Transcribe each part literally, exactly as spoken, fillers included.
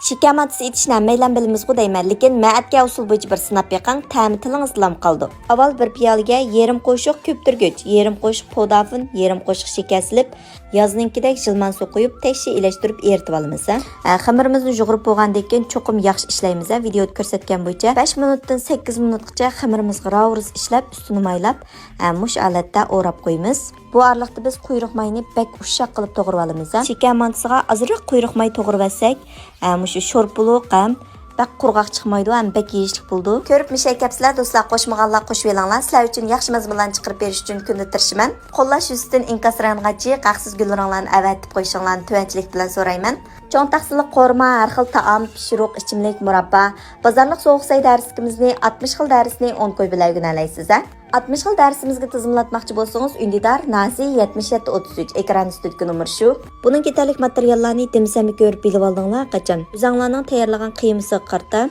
شېكەر مانتىسى ئېتىشنى ھەممەيلەن بىلىمىزغۇ دەيمەن، لېكىن مەن ئەتكەن ئۇسۇل بويىچە بىر سىناپ بېقىڭ، تەمى تىلىڭىزدا لام قالىدۇ. ئاۋۋال بىر پىيالىگە يېرىم قوشۇق كۆپتۈرگۈچ، يېرىم قوشۇق پودافىن، يېرىم قوشۇق شېكەر سېلىپ، يازنىڭكىدەك ژىلمانسۇ قۇيۇپ، تەكشى ئىلەشتۈرۈپ ئېرىتىۋالىمىز. ھە، خېمىرىمىزنى يۇغۇرۇپ بولغاندىن كېيىن چوقۇم ياخشى ئىشلەيمىز. ھە، ۋىدىيودا كۆرسەتكەن بويىچە بەش مىنۇتتىن سەككىز مىنۇتقىچە خېمىرىمىزغا راۋۇرۇس ئىشلەپ، ئۈستىنى مايلاپ، ھە، مۇشۇ ھالەتتە ئوراپ قويىمىز. بۇ ئارىلىقتا بىز قۇيرۇق ماينى بەك ئۇششاق قىلىپ توغرىۋالىمىز. ھە، شېكەر مانتىسىغا ئازراق قۇيرۇق ماي توغرىۋەتسەك، ھە، مۇشۇ شورپىلىق ھەم بەك قۇرغاق چىقمايدۇ ھەم بەك يېيىشلىك بولىدۇ. كۆرۈپ مۇشۇ كەپسىلەر دوستلار، قوشمىغانلار قوشۇۋېلىڭلار. سىلەر ئۈچۈن ياخشى مەزمۇنلارنى چىقىرىپ بېرىش ئۈچۈن كۈندە تىرىشىمەن. قوللاش يۈزىسىدىن ئىنكاس رايونىغا جىق ھەقسىز گۈللىرىڭلارنى ئەۋەتىپ قويۇشۇڭلارنى تۆۋەنچىلىك بىلەن سورايمەن. چوڭ تاقسىلىق قورۇما، ھەر خىل تائام، پىشۇرۇق، ئىچىملىك، مۇراببا، بازارلىق سوغۇق سەي دەرسلىكىمىزنى، ئاتمىش خىل دەرسنى ئون كوي بىلەن ئۆگىنەلەيسىز ھە. ئاتمىش خىل دەرسىمىزگە تىزىملاتماقچى بولسىڭىز، ئۈندىدار نازى يەتمىش يەتتە ئوتتۇز ئۈچ، ئېكران ئۈستىدىكى نومۇر شۇ. بۇنىڭغا يېتەرلىك ماتېرىياللارنى دېمسەممۇ كۆرۈپ بىلىۋالدىڭلار قاچان. ئۆزۈڭلارنىڭ تەييارلىغان قىيمىسىغا قارىتا،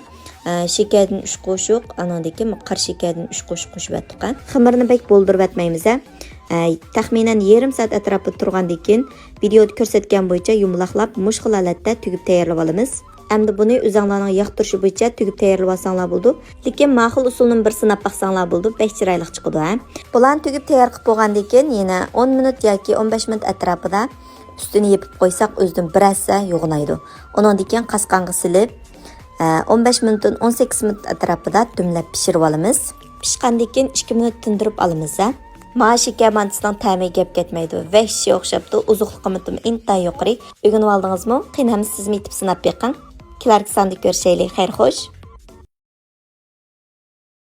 ئە، شېكەردىن ئۈچ قوشۇق، ئانىڭدىن كېيىن قارا شېكەردىن ئۈچ قوشۇق قوشۇۋەتتۇق ھە. خېمىرنى بەك بولدۇرۇۋەتمەيمىز ھە. ئە، تەخمىنەن يېرىم سائەت ئەتراپىدا تۇرغاندىن كېيىن، ۋىدىيودا كۆرسەتكەن بويىچە يۇمىلاقلاپ، مۇشۇ خىل ھالەتتە تۈگۈپ تەييارلىۋالىمىز. ئەمدى بۇنى ئۆزۈڭلارنىڭ ياقتۇرۇشى بويىچە تۈگۈپ تەييارلىۋالساڭلار بولىدۇ. لېكىن ماقۇل ئۇسۇلنىمۇ بىر سىناپ باقساڭلار بولىدۇ، بەك چىرايلىق چىقىدۇ ھە. بۇلارنى تۈگۈپ تەييار قىلىپ بولغاندىن كېيىن يەنە ئون مىنۇت ياكى ئون بەش مىنۇت ئەتراپىدا ئۈستىنى يېپىپ قويساق ئۆزىدىن بىر ھەسسە يوغىنايدۇ. ئۇنىڭدىن كېيىن قاسقانغا سېلىپ، ئە، ئون بەش مىنۇتتىن ئون سەككىز مىنۇت ئەتراپىدا دۈملەپ پىشۇرۇۋالىمىز. پىشقاندىن كېيىن ئىككى مىنۇت تىندۇرۇپ ئالىمىز ھە. مانا شېكەر مانتىسىنىڭ تەمىگە گەپ كەتمەيدۇ. ۋەھشىي ئوخشاپتۇ، ئوزۇقلۇق قىممىتىمۇ ئىنتايىن يۇقىرى. ئۆگىنىۋالدىڭىزمۇ؟ قېنى ھەممە سىزمۇ يېتىپ سىناپ بېقىڭ. كېلەركى ساندا كۆرۈشەيلى. خەير خوش.